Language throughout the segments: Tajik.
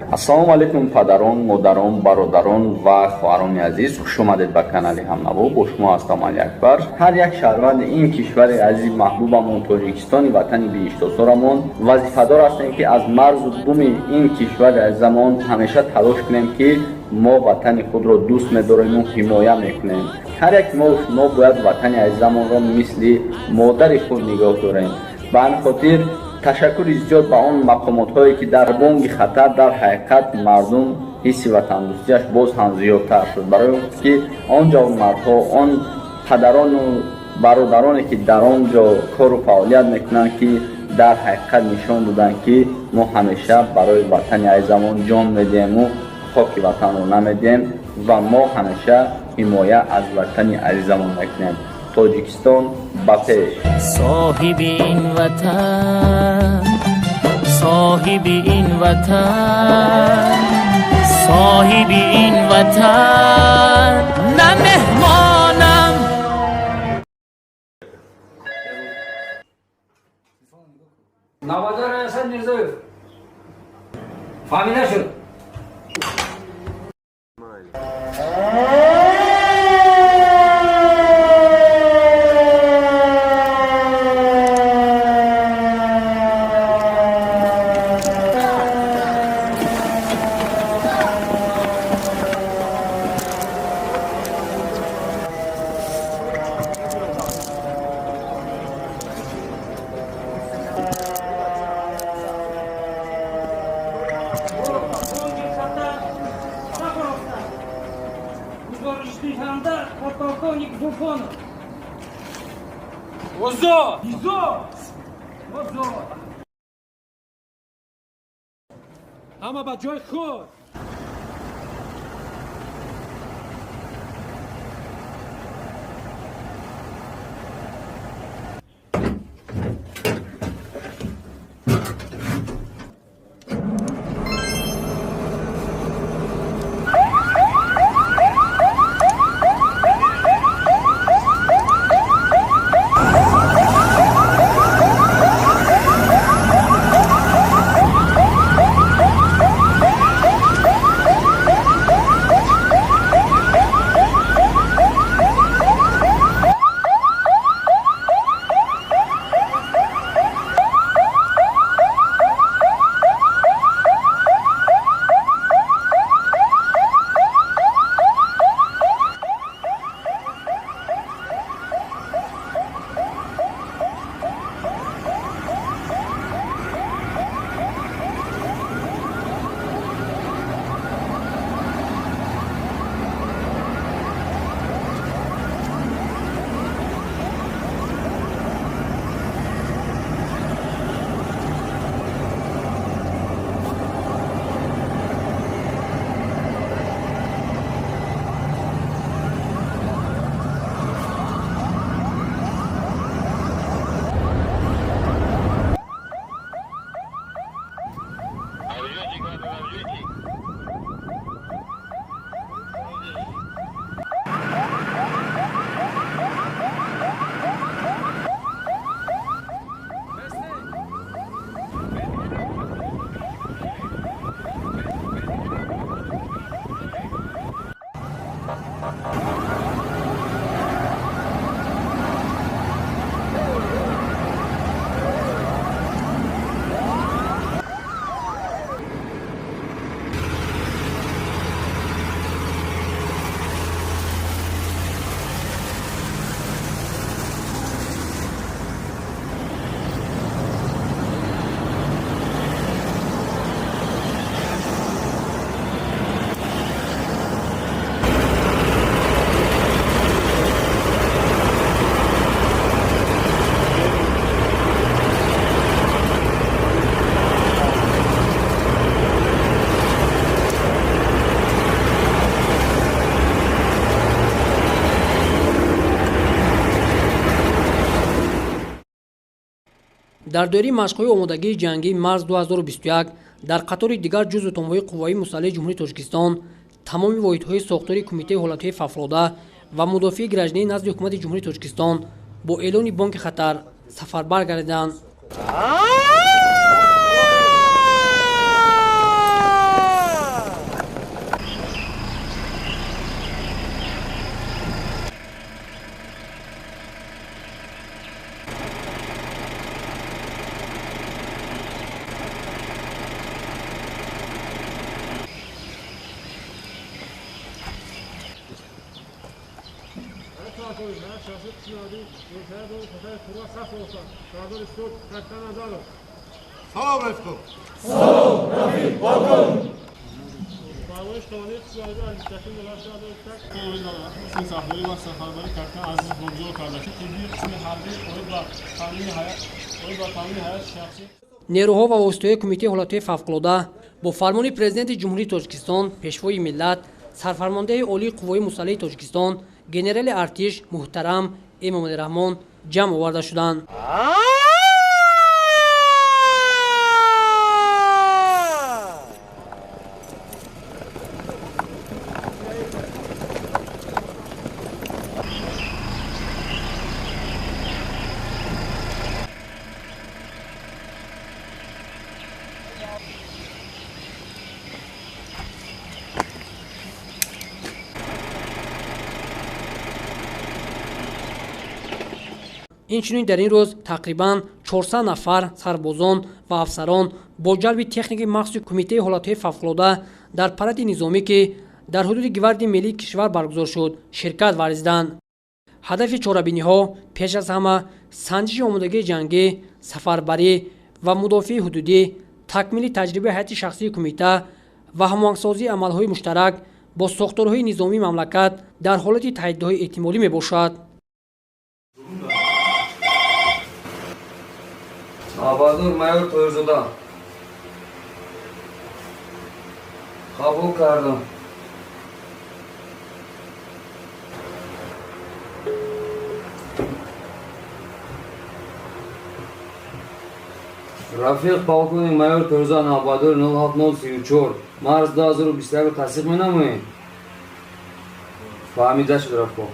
Ассалому алайкум падарон, модарон, бародарон ва хоҳарони азиз. Хуш омадед ба канали Ҳамнаво. Бо шумо ҳастам Али Акбар. Ҳар як шаҳрванди ин кишвари азизи маҳбубамон Тоҷикистони ватани биҳиштосорамон вазифадор ҳастем, ки аз марзу буми ин кишвари азизамон ҳамеша талош кунем, ки мо ватани худро дӯст медорему ҳимоя мекунем. Ҳар як мо шумо бояд ватани азизамонро мисли модари худ нигоҳ дорем. Ба ҳамин хотир ташаккури зиёд ба он мақомотҳое, ки дар бонги хатар дар ҳақиқат мардум ҳисси ватандӯстиаш боз ҳам зиёдтар шуд, барои он ки он ҷавонмардҳо, он падарону бародароне, ки дар он ҷо кору фаъолият мекунанд, ки дар ҳақиқат нишон доданд, ки мо ҳамеша барои ватани азизамон ҷон медиҳему хоки ватанро намедиҳем ва мо ҳамеша ҳимоя аз ватани азизамон мекунем. Тоҷикистон ба пеш! Соҳиби ин ватан, соҳиби ин ватан, соҳиби ин ватан, на меҳмонам. Навадар Асан Мирзоев. Фаҳмида шуд. Гузоришдиҳанда подполковник Буфонов. Озод! Изо! Озод! Ҳама ба ҷои худ! Дар доираи машқҳои омодагии ҷангии Марс 2021 дар қатори дигар ҷузъу томҳои қувваи мусаллаҳи Ҷумҳурии Тоҷикистон тамоми воҳидҳои сохтори Кумитаи ҳолатҳои фавқулода ва мудофиаи граждании назди Ҳукумати Ҷумҳурии Тоҷикистон бо эълони бонки хатар сафарбар гардиданд. Салом, рафиқо! Салом, рафиқ полковник! Фармоиш командири қисми ҳарбии Алиштахи сафдорӣ ва сафарбарӣ капитан Азиз богузор карда шуд. Тиббии қисми ҳарбӣ оид ба таъмини ҳаёти шахсӣ. Нерӯҳо ва воситаҳои Кумитаи ҳолатҳои фавқулода бо фармони Президенти Ҷумҳурии Тоҷикистон, Пешвои миллат, Сарфармондеҳи Олии Қувваҳои Мусаллаҳи Тоҷикистон, генерали артиш муҳтарам Эмомалӣ Раҳмон ҷамъ оварда шуданд. Инчунин дар ин рӯз тақрибан 400 нафар сарбозон ва афсарон бо ҷалби техникаи махсуси Кумитаи ҳолатҳои фавқулода дар паради низомӣ, ки дар ҳудуди гвардияи миллии кишвар баргузор шуд, ширкат варзиданд. Ҳадафи чорабиниҳо пеш аз ҳама санҷиши омодагии ҷангӣ, сафарбарӣ ва мудофиаи ҳудудӣ, такмили таҷрибаи ҳайати шахсии кумита ва ҳамоҳангсозии амалҳои муштарак бо сохторҳои низомии мамлакат дар ҳолати таҳдидҳои эҳтимолӣ мебошад. Абадур майор Тоирзода. Қабул кардам. Рафиқ полковник майор Тоирзода Абадур 07034 марс 2021 тасдиқ менамоед? Фаҳмида шуд, рафиқ.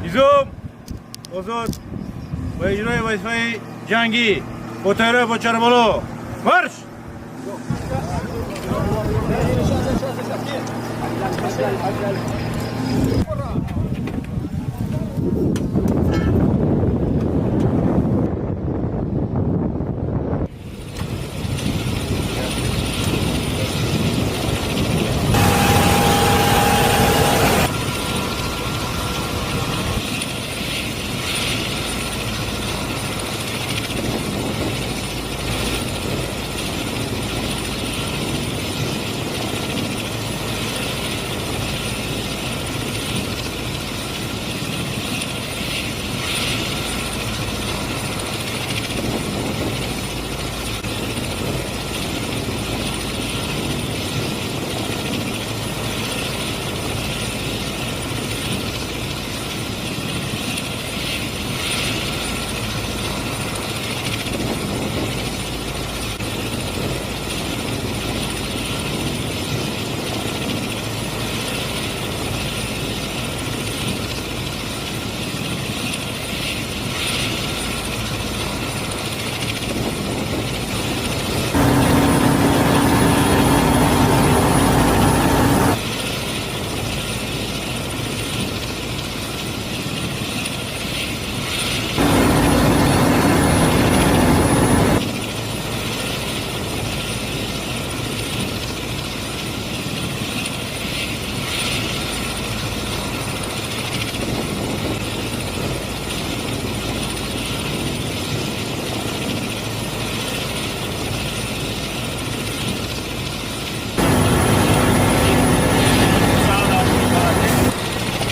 Низом озод ба иҷрои вазифаи ҷангӣ бо тайёраи бочарболо марш!